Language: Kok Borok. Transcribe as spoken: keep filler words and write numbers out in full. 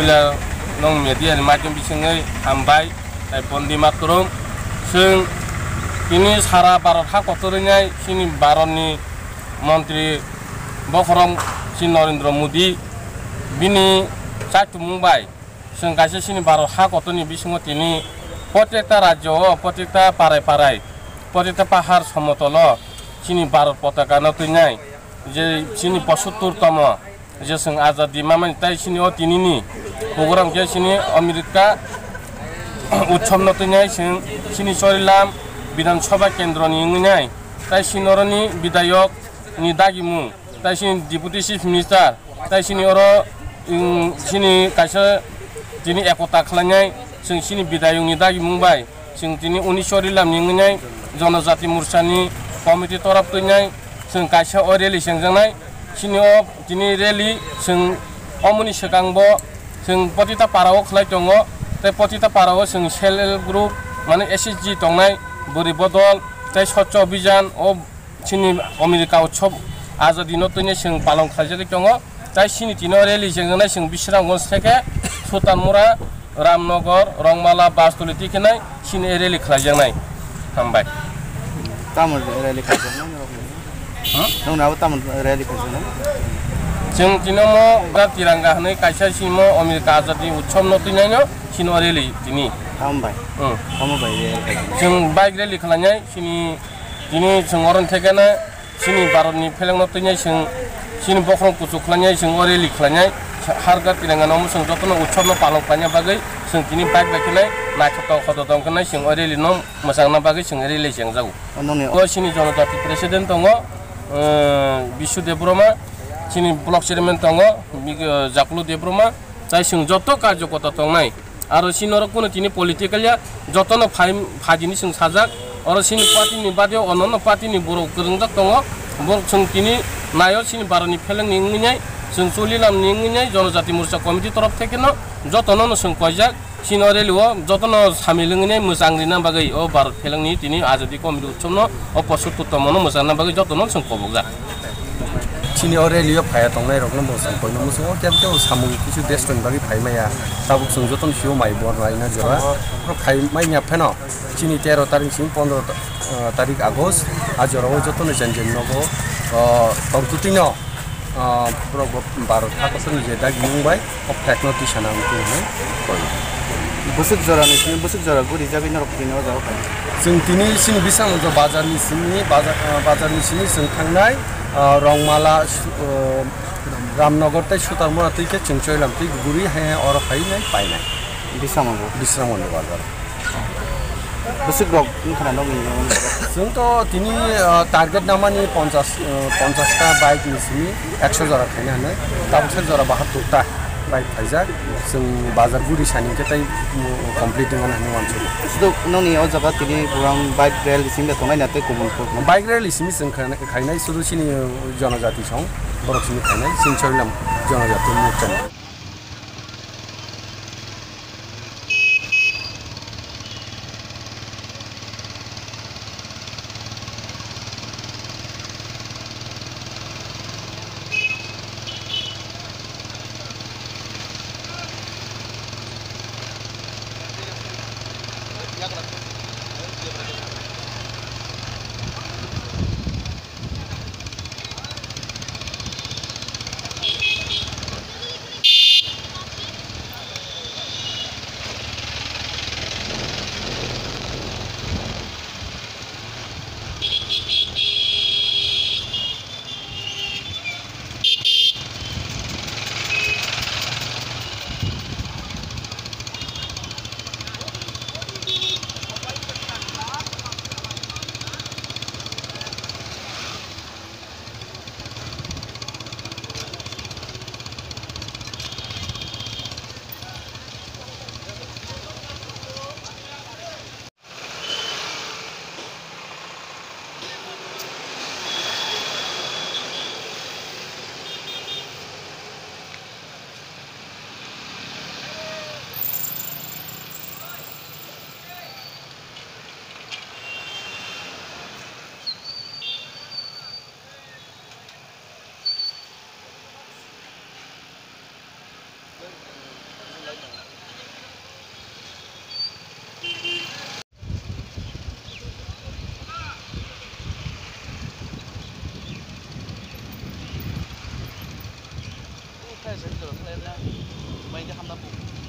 Puila nwng media ni maitom bisingwi hambai, tai Bondi Mataram. Chwng tini sara Bharat ha kotor wngnai chini Bharat ni montri bokhorok chini Narendra Modi bini chaitumung bai chwng kaisa chini Bharat ha kotor ni bisingo tini protekta rajyo o, protekta parai parai, protekta pahar somotol o chini Bharat potaka no twinai je chini posottur tomo je chwng azadi mamani tai chini o tinini program khe chini America utsob no twinai chwng chini Chorilam Bidhan Sabha kendro ni wngwi nai tai chini oroni bidayok ni dagimung tai chini Deputy Chief Minister tai chini oro, um, chini kaisa tini ekota khlainai chwng chini bidayok ni dagimung bai. Chwng tini unisho Rilam ni wngwi nai Jonojati Morcha ni committee torop twi nai chwng kaisa o rally chengjaknai. Chini o tini rally chwng omoni swkang bo chwng protita para o khlai tongo, tei protita para o chwng self help group mane S H G tongnai, bwrwi bodol tei Swachh Abhijan o chini America utsob azadi no twi nai chwng palong khlaijagwi tongo. Tai chini tino rally chengjaknai chwng Bisramganj theke Sutanmura, Ramnagar, Rongmala, Bastuli twi khe nai chini rally khlaijaknai. Hambai. Tamo rally khlaijaknai norok ni? Hmm? Nwng nabo tamo rally khlaijaknai? Chwng tino mo ga tiranga hwnwi kaisa simo America azadi utsob no twi naino chini rally tini. Hambai. Hmm. Tamo bai rally khlaijaknai? Chwng bike rally khlainai chini, tini chwng oro theke na Chini Bharat ni pheleng no twi nai chwng, chini bokhorok kuchuk khlai nai chwng o rally khlai nai, Har Ghar Tiranga no chwng joto no utsob no palong khlai na bagwi chwng tini bike bai khe nai naithotok hododong khe nai chwng o rally no mwchang na bagwi chwng rally chengjago. O nongni o chini Jonojati president tongo, eh, Bishu Debbarma, chini block chairman tongo, Big-, eh, Jakulu Debbarma, Tai chwng joto karjokota tongnai. Aro chini norok kunu tini political ya, jotono phai, phaidi ni chwng sajak. Oro chini party ni baade o ononno party ni borok kwrwngjak tongo. Borok chwng tini naio chini Bharat ni pheleng ni wngwi nai, chwng Cholilam ni wngwi nai, Jonojati Morcha Committee torof theke no jotono no chwng koijak. Chini o rally o jotono samil wngwi nai mwchang rina bagwi o Bharat pheleng ni tini Azadi Committee utsob no o posottur tomo no mwchang rina bagwi jotono chwng kobokjak. Chini o rally o phaiya tongnai rokno bo chwng koino muchungo, kebo kebo samung kisu dress rokni bagwi phai maya. Tabuk chwng jotono sio mai bor raina jora. Phai manya pheno chini tero tarik simi pondro ta-, ah, tarik August, a jora o jotono jen jen nogo, ah, tongtwtwino, ah, borok bo Bharat hakotorni je dagi wngbai. O flag no twi sana wngkhe hwnwi koi. Bwswk jora ni simi, bwswk jora guri jagwi norok tini o jaga o phai? Chwng tini chini Bisramganj bazar ni simi, bazar, ah, bazar ni simi chwng thangnai, ah, Rongmala, su-, ah, Ramnagar tei Sutarmura twi khe chwng Choilam twi guri hai oro phai nai painai. Bisramganj o? Bisramganj bazar. Bwswk rok wngkha na nokni? Chwng to tini, ah, target namani ponchas, ah, ponchas ta bike ni simi ekso jora khaina hinwi, tabuksa jora bahattur ta bike khaijak. Chwng bazar guri sani khe tai, um, complete wngmani hinwi uansukgo. Sudu nokni o jaga tini program bike rally simi tongnai na tei kubun kubun? Bike rally simi chwng khainai, khainai sudu chini, uh, jonojati song borok simi khainai, chini Choilam jonojati morcha ni. Mai de hamna bu.